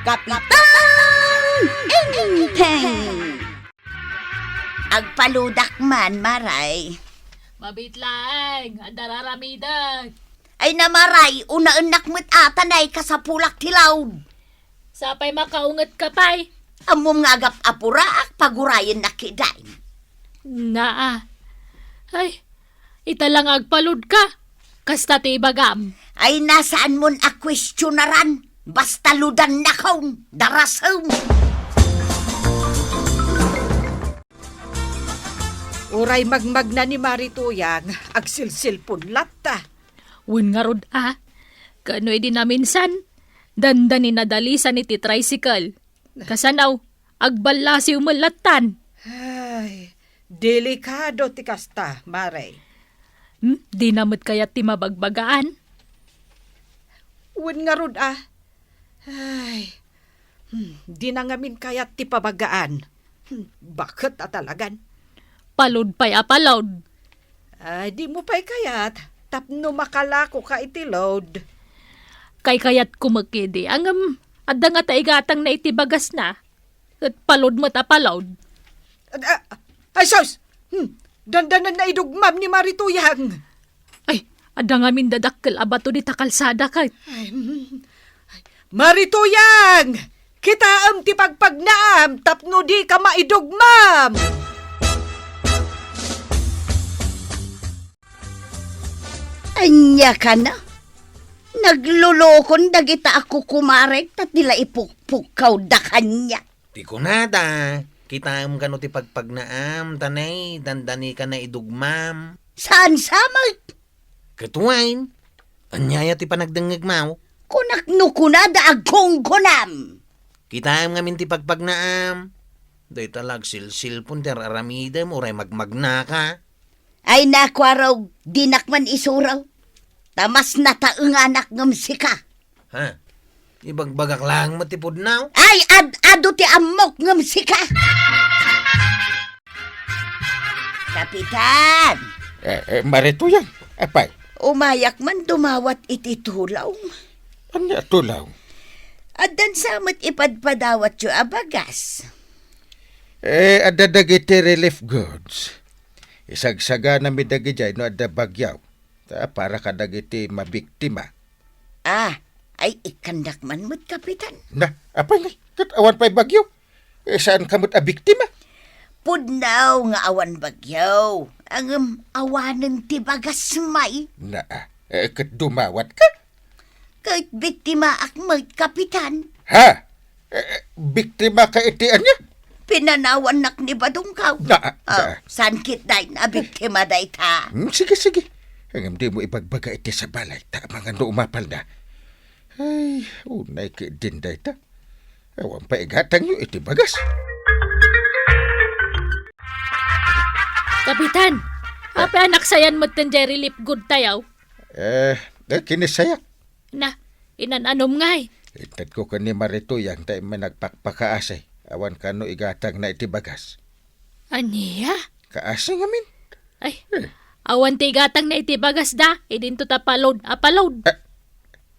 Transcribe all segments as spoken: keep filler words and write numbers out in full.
Kapitan Enteng! Agpaludak man, Maray. Mabit laeng, adda raramidek. Ay na, Maray, unaennak met ata nay kasapulak ti laud. Sapay makaungetka pay. Ammom nga agap-apuraak, pagurayennak ketdin. Naa. Ay, ita la nga agpaludka. Kasta ti ibagam. Ay, na, saanmon a kuestionaran. Basta ludannakon, darasem. Uray magmagna ni Mari Tuyang, agsilsilpon latta. Wen ngarud a, kano idi naminsan, dandani nadalisan iti tricycle. Kasano, agballasiw met lattan. Ay, delikado ti kasta, Mare. Hmm, dina met kayat ti mabagbagaan. Wen ngarud a, ay, hmm, dina ngamin kayat ti pabagaan. Hmm, baket a talagan. Palud pay a palud. Ay, dimo pay kayat tapno makalakoka iti load. Kaykayatko met idi, ngem adda ngata igatangna iti bagasna. Ket palud met a palud. Ad-, a-, ay, sus! Hmm, dandanan na idugmam ni Mari Tuyang. Ay, adda ngamin dadakkel a bato dita kalsada ket. Ay, mm. Ay, Mari Tuyang! Kitaem ti pagpagnaam tapno dika maidugmam! Ania kana? Naglulukon dagita a kukumarek ta ti la ipukpukkaw da kaniak. Ti kunada, kitaem kano ti pagpagnaam, ta nay, dandanika na idugmam. Saan sa met? Ket wen, ania aya ti panagdengngegmo? Kunak no kunada agkungkunam. Kitaem ngamin ti pagpagnaam. Dayta la agsilsilpon ti ar-aramidem, uray magmagnaka. Ay, nakuarog, dinak man isuro. Ta mas nataenganak ngem sika. Ha? Ibagbagak laeng met ti pudno? Ay, ad-adu ti ammok ngem sika. Kapitan! Eh, eh, Mari Tuyang, apay? Umayak man dumawat iti tulong. Ania a tulong? Addan sa met ipadpadawatyo a bagas. Eh, adda dagiti relief goods. Isagsaganami dagidiay no adda bagyo. Ta para kadagiti mabiktima. Ah, ay, ikkannak man met, Kapitan. Na, apay ngay, ket awan pay bagyo? Eh, saan ka met a biktima? Pudno nga awan bagyo. Ngem awanen ti bagas may. Na, eh, ket dumawat ka? Ket biktimaak met, Kapitan. Ha? Eh, eh, biktima ka iti ania? Pinanawannak ni Badongkaw. Na, ah, na. Saan ketdin a biktima dayta? Hmm, sige, sige. Ngem dimo ibagbaga iti sabali, ta amangan no umapalna. Ay, unay ketdin dayta. Awan pay igatangyo iti bagas. Kapitan, apay a naksayan metten jay relief good tayo? Eh, eh, kinisayak. Na, inan-anom ngay? Intedko ken ni Mari Tuyang ta immay nagpakpakaasi. Awan kano igatangna iti bagas. Ania? Kaasi ngamin. Ay, eh, awan ti igatangna iti bagas da, idinto ta palod a palod. Eh,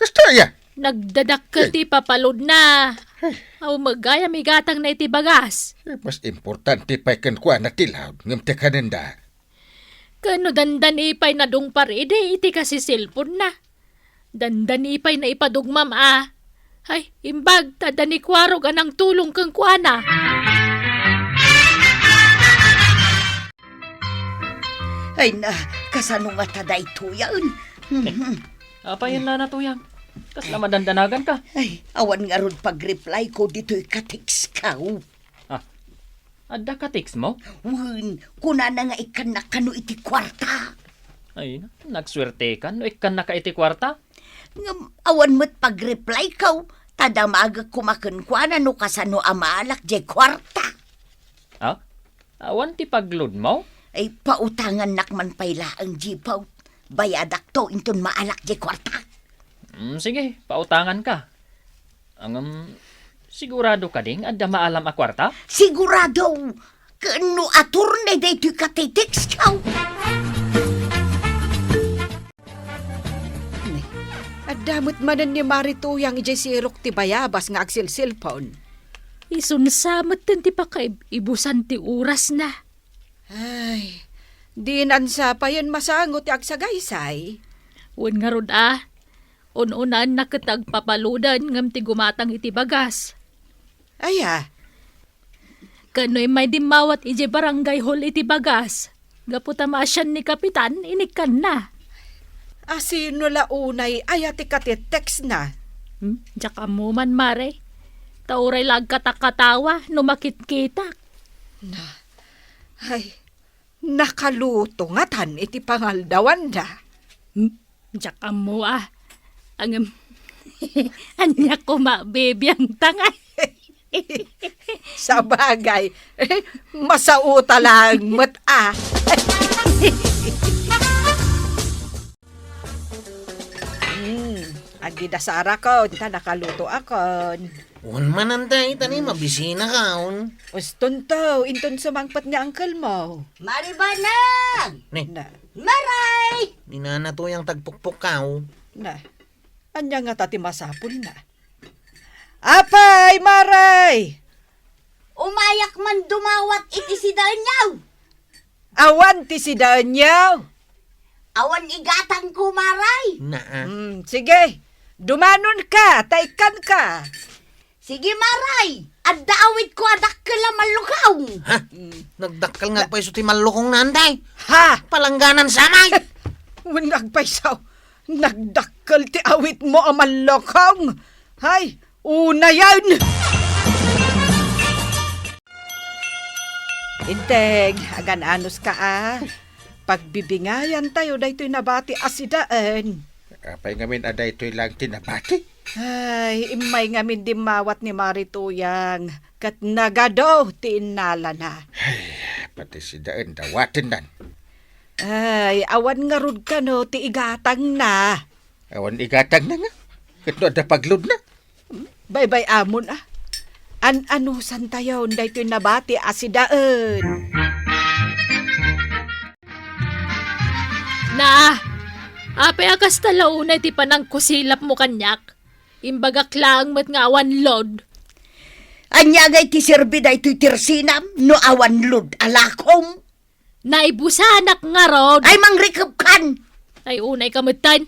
kasta aya? Nagdadakkel, eh, ti papalodna. Eh. Aw, magayam igatangna iti bagas. Eh, mas importante pay kenkuana ti laud, ngem ti kanenda. Ken no dandani pay nadungpar idi iti kasiselponna. Dandani pay naipadugmam a. Ay, imbag ta adda ni Kuarog a nangtulong kenkuana. Ay na, kasano ngata daytoyen? Apayen, Nana Tuyang? Kasla madandanagan ka? Ay, awan ngarud pag-reply ko ditoy ka-text ko. Ah, adda ka-text mo? Wen, kunana nga ikkannak kano iti kuarta. Ay, nagsuerte ka no ikkannak ka iti kuarta. Ngem awan met pag-reply ko, ta damagek koma kenkuana no kasano a maalak jay kuarta. Ah? Awan ti pag-load mo? Ay, pautangannak man pay laeng, Jipaw. Bayadakto inton maalak jay kuarta. Mm, sige, pautangan ka. Ngem, sigurado kadi nga adda maalam a kuarta? Sigurado! Ken no attorney daytoy ka-text ko. Ne, Adda met manen ni Mari Tuyang idiay sirok ti bayabas nga agsilsilpon. Isunsa metten ti pakaib-ibusan ti orasna. Ay, dinan sa payen masango ti agsagaysay. Wen ngarud a, un-unaenna ket agpapaluden ngem ti gumatang iti bagas. Aya? Ken no immay dimmawat idiay barangay hall iti bagas, gapu ta maasian ni Kapitan, inikkanna. Asino la unay aya ti katiteksna? Hmm? Diak ammo man, Mare. Ta uray la agkatakatawa no makitkitak. Na, ay, nakaluto ngatan iti pangaldawanda. Hmm? Diak ammo a. Ngem, ania koma bibiangta ngay? Sabagay, masauta laeng met a. Hmm, agidasarakon, ta nakalutoakon. Wen man, Anday, ta ni mabisinakon. Ustonto, inton sumangpet ni uncle mo. Mari Banang! Ni? Na. Maray! Ni Nana Tuyang ti agpukpukkaw. Na. Ania ngata ti masapulna? Apay, Maray! Umayak man dumawat iti sidaenyo. Awan ti sidaenyo? Awan igatangko, Maray. Naa. Hmm, sige. Dumanonka, ta ikkanka. Sige, Maray. Adda awitko a dakkel a mallukong. Ha? Hmm. Nagdakkel nga agpayso ti mallukongna, Anday. Ha? Palangganan sa may. Wen agpayso. Nagdakkel ti awitmo a mallukong. Hay, unayen! Integ, agan-anos ka a. Pagbibingayan tayo daytoy nabati a sidaen. Apay ngamin a daytoy lang ti nabati? Ay, immay ngamin dimmawat ni Mari Tuyang, ket nagado ti innalana. Ay, pati sidaen dawatennan. Ay, awan ngarud kano ti igatangna. Awan igatangna nga? Ket no adda pagloadna? Baybay-amon a. An-anusantayon daytoy nabati a sidaen. Na, apay a kasta la unay ti panangkusilapmo kaniak? Imbagak laeng met nga awan load. Ania ngay ti serbi daytoy ti resinam no awan load a lakom? Naibusanak ngarud. Ay, mangrikepkan! Ay, unay ka metten.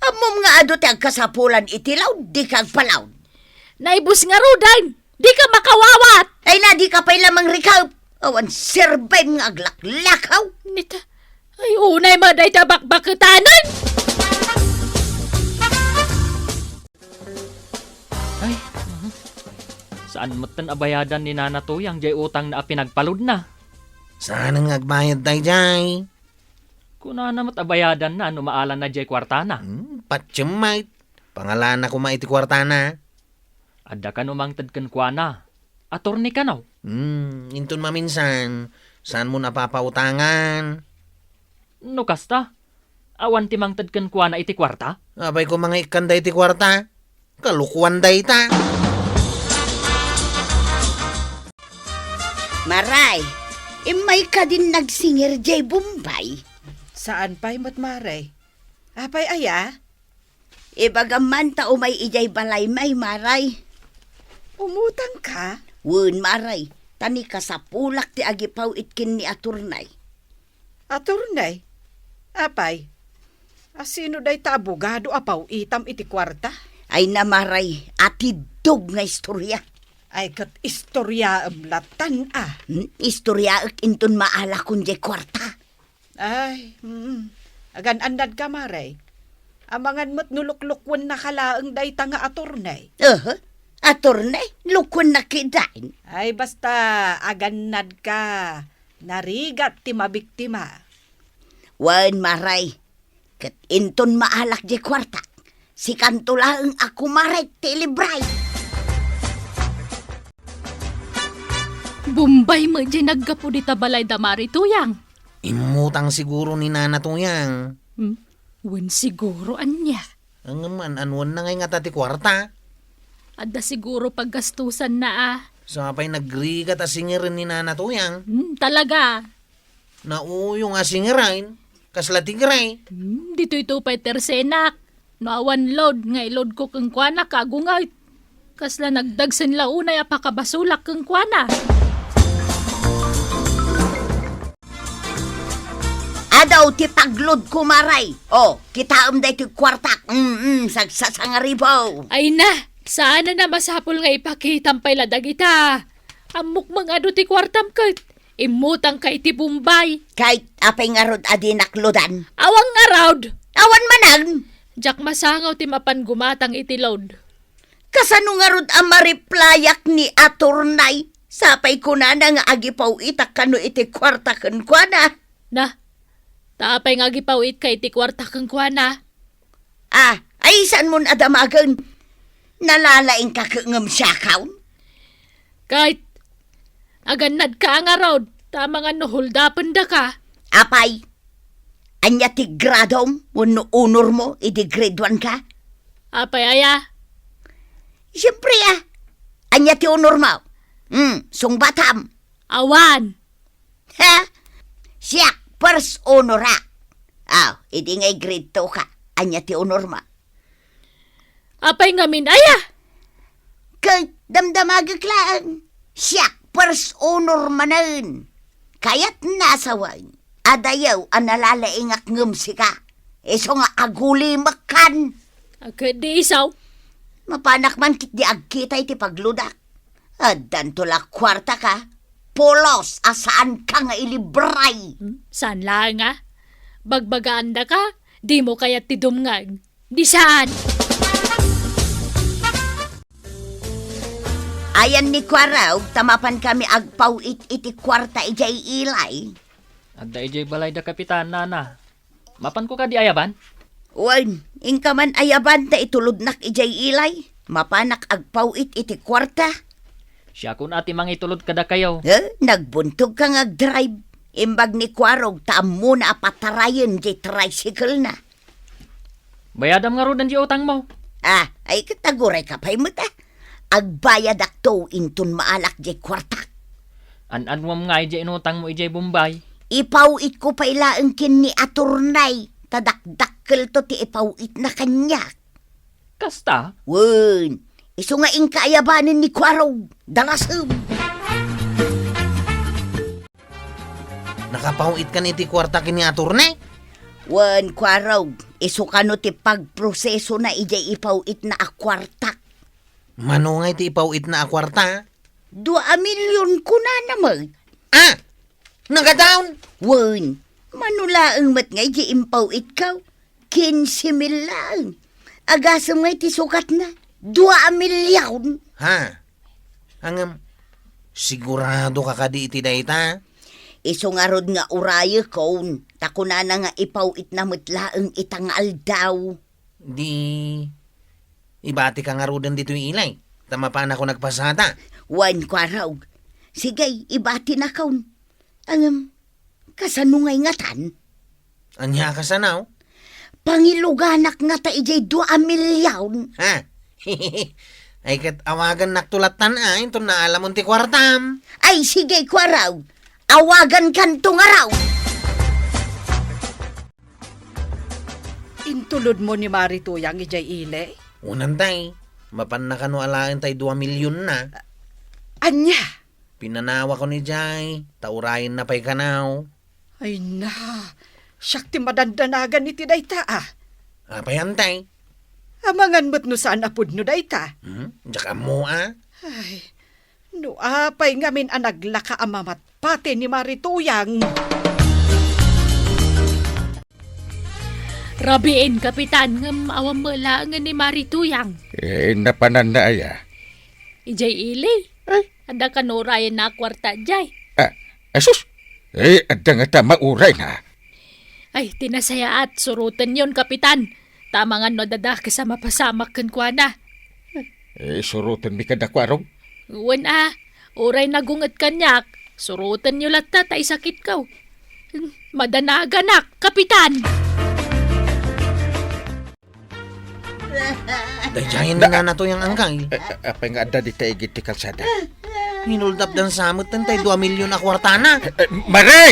Ammom nga adu ti agkasapulan iti laud, dika agpalaud. Naibus ngaruden, dika makawawat. Ay na, dika pay la mangrikep. Awan serbim nga aglaklakaw. Nita, ay, unay met dayta bakbaketanen. Ay, mhm. Saan metten a bayadan ni Nana Tuyang jay utangna a pinagpaludna? Saan nga agbayad dayjay? Kunana met a bayadanna no maalanna jay kuartana. Hmm, patiem met. Pangalana koma iti kuartana. Adda kano mangted kenkuana. Atorni kano? Hmm, inton maminsan, saan mo napapautangan? No kasta, awan ti mangted kenkuana iti kuarta? Apay koma nga ikkanda iti kuarta? Kalukuan dayta. Maray, immay kadin nagsingir jay Bombay. Saan pay met, Maray? Apay aya? Ibagam man ta umay idiay balaymi, Maray. Umutangka? Wen, Maray, ta ni kasapulak ti agipaw-it ken ni attorney. Attorney? Apay? Asino dayta abogado a paw-itam iti kuarta? Ay na, Maray, atiddog nga istoria. Ay, ket istoriaem lattan a. Hmm, istoriaek inton maalakon jay kuarta. Ay, mm. Agan-annadka, Maray. Amangan met no luklukwenna ka laeng dayta nga attorney. Aha, attorney? Lukwenna ketdin? Ay, basta, agannadka. Narigat ti mabiktima. Wen, Maray. Ket inton maalak jay kuartak, sikanto laeng a kumarek ti ilibray. Bombay met jay naggapu dita balay da Mari Tuyang. Immutang siguro ni Nana Tuyang. Hmm? Wen siguro ania? Ngem an-anuenna ngay ngata ti kuarta? Adda siguro paggastusanna a. Sa pay nagrigat a singeren ni Nana Tuyang? Hmm, talaga. Nauyong a singeren, kasla ti gray. Hmm, ditoy to pay tersenak. No awan load nga i-load ko kenkuana, kagunget. Kasla nagdagsen la unay a pakabasolak kenkuana. Adu ti pag-load ko, Mare. O, kitaem daytoy kuartak. Mm, mm, sagsasangaribo. Ay na, saan a masapul nga ipakitam pay la dagita. Ammok met nga adu ti kuartam ket immutangka iti Bombay. Ket apay ngarud a dinak loadan? Awan ngarud. Awan manen? Diak masangaw ti mapan gumatang iti load. Kasano ngarud a ma-replyak ni attorney? Sapay kunana nga agipaw-itak kano iti kuarta kenkuana. Na, ta apay nga agipaw-itka iti kuarta kenkuana? Ah, ay, saanmon a damagen? Nalalaingka ket ngem siakon? Ket, agannadka a ngarud, ta amangan no holdapendaka. Apay, ania ti gradom wenno honormo idi grade one ka? Apay aya? Siempre, ah. Ania ti honormo? Hmm, sungbatam. Awan. Ha? Siak, first honor-ak. Aw, idi ngay grade two ka, ania ti honormo? Apay ngamin aya? Ket damdamagek laeng, siak first honor manen. Kayatna sawen, adayo a nalalaingak ngem sika, isu nga agulimekkan. Ket di isu? Mapanak man ketdi agkita iti pagloadak. Addanto la kuartaka, pulos a saanka nga ilibray. Hmm? Saan laeng a? Bagbagaandaka, dimo kayat ti dumngeg. Di saan. Ayan ni Kuarog, ta mapankami agpaw-it iti kuarta idiay ilay. Adda idiay balayda, Kapitan, nana. Mapanko kadi ayaban? Wen, inka man ayaban ta itulodnak idiay ilay. Mapanak agpaw-it iti kuarta. Siakon a ti mangitulod kadakayo. Eh, nagbuntogka nga agdrive. Imbag ni Kuarog ta ammona a patarayen diay tricycle-na. Bayadam ngaruden diay utangmo. Ah, ay ket agurayka pay met, ah. Agbayadakto inton maalak diay kuartak. An-anuam nga idiay inutangmo idiay Bombay? Ipaw-itko pay laeng ken ni attorney, ta dakdakkelto ti ipaw-itna kaniak. Kasta? Wen, isu nga inka ayabanen ni Kuarog, darasem. Nakapaw-itkan iti kuarta ken ni attorney? Wen, Kuarog, isu kano ti pagprosesona idiay ipaw-itna a kuartak. Mano nga iti ipaw-itna a kuarta? Dua a milyon kunana met. Ah! Nagadaw? Wen, mano laeng met nga idiay impaw-itko? Kinse mil laeng. Agasem nga iti sukatna, dua a milyon. Ha? Ngem, siguradoka kadi iti dayta? Isu ngarud nga urayekon, ta kunana nga ipaw-itna met laeng ita nga aldaw. Di, ibatika ngaruden ditoy ilay, ta mapanakon agpasada. Wen, Kuarog. Sige, ibatinakon. Ngem, kasano ngay ngatan? Ania a kasano? Pangiluganak ngata idiay dua a milyon. Ha? Ay, ket awagannakto lattan a, inton naalamon ti kuartam. Ay, sige, Kuarog. Awagankanto ngarud. Intulodmo ni Mari Tuyang idiay ili? Unan tay, mapanna kano alaen tay dua milyonna. Ania? Pinanawakon idiay, ta urayenna pay kano. Ay na, siak ti madandanagan iti dayta a. Apay antay? Amangan met no saan a pudno dayta. Hmm? Diak ammo a. Ay, no apay ngamin a naglaka a mamatpati ni Mari Tuyang. Rabiin, Kapitan, ngem awan met laengen ni Mari Tuyang. Eh, napananna aya? Idiay ili. Ay. Adda kano urayenna a kuarta idiay. Ah, asus! Eh, adda ngata maurayna. Ay, ti nasayaat, surotenyon, Kapitan. Ta amangan no adda dakes a mapasamak kenkuana. Eh, surotenmi kada Kuarog? Wen a, uray nagunget kaniak, surotenyo latta ta isakitko. Madanaganak, Kapitan! Daydiayen ni Nana Tuyang angkay. Eh, eh, apay nga adda dita igid ti kalsada? Inuldapdan sa met tay dua milyon a kuartana. Eh, eh, Mare!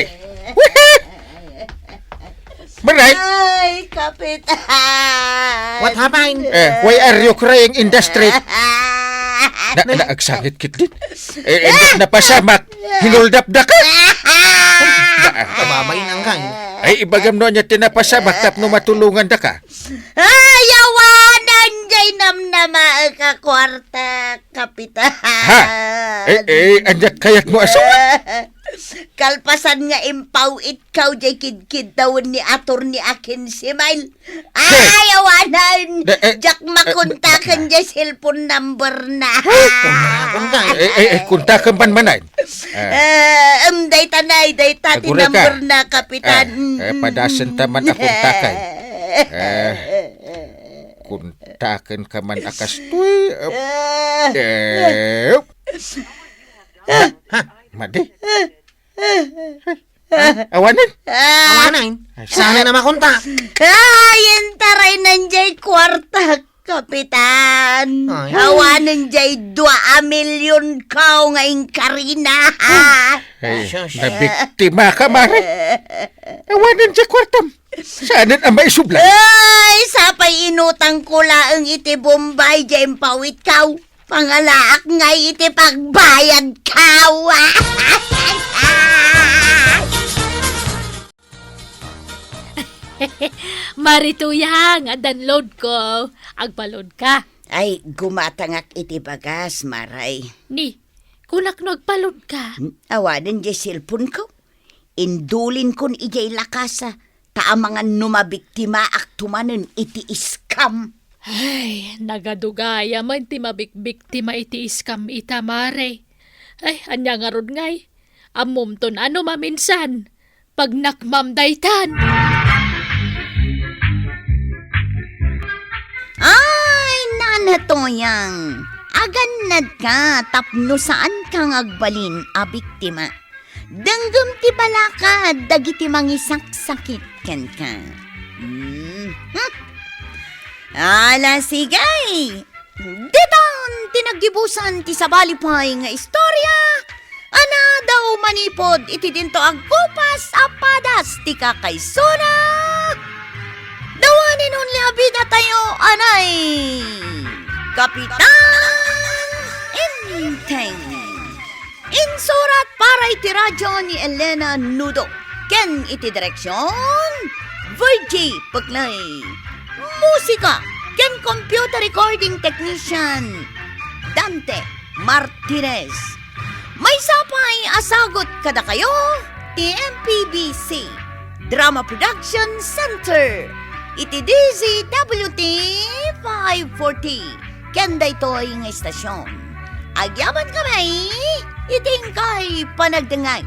Maray! Ay, Kapitan! What happened? Eh, why are you crying in the street? Na, na, agsangit ketdin. Eh, eh, na, napasamak. Hinuldapdaka. Kababain ang kan. Ay, ibagam no ania ti napasamak tapno matulongandaka. Ay, awanen jay namnamaek a kuarta, Kapitan. Ha? Eh, eh, ania kayatmo a surat? Kalpasan nga impaw-itkaw jay kidkiddawen ni Attorney a kinse mile. Ay, awanen! Eh, eh, diak makontaken eh, jay cellphone number na. Kunta, kunta. Eh, eh, eh, kontaken man manen. Eh. Eh, em, dayta nay, dayta ti number na, Kapitan. Eh, eh, padasenta man a kontaken. Eh, kontaken ka man a kastoy. Eh, eh. Ha? Madi? Awanen? Awanen? Ay, saan na makontak? Ay, intaray nan jay kuarta, Kapitan. Ay. Awanen jay dua a milyon kao nga inkarina. Ay, sus, nabiktima ka, Mare. Awanen jay kuartam. Saanen a maisublan? Ay, sapay inutangko laeng iti Bombay jay impaw-itkaw. Pangalaak ngay iti pagbayadkaw. Mari Tuyang, addan load ko. Agpa-load ka. Ay, gumatangak iti bagas, Maray. Ni, kunak no agpa-load ka. Hmm, awanen jay cellphone ko. Indulinkon idiay lakasa, ta amangan no mabiktimaak tumanen iti scam. Ay, nagadugayamen ti mabikbiktima iti scam ita, Mare. Ay, ania ngarud ngay? Ammomton a no maminsan, pagnakmam daytan. Ay, Nana Tuyang, agannadka tapno saanka nga agbalin a biktima. Denggem ti balakad dagiti mangisaksakit kenka. Hmm. Hmm. Ala, sige. Ditan ti naggibusan ti sabali pay nga istorya a nadaw manipud iti dinto agkupas a padas ti kakaisuna. The one and only a bidatayo, anay, Kapitan Enteng. Insurat para iti radyo ni Elena Nudo, ken iti direksion, Virgie Peclay. Musika ken computer recording technician, Dante Martinez. Maysa pay a sagut kadakayo ti M P B C Drama Production Center iti D Z W T five forty ken daytoy nga istasion. Agyaman kami iti inkay panagdengngeg.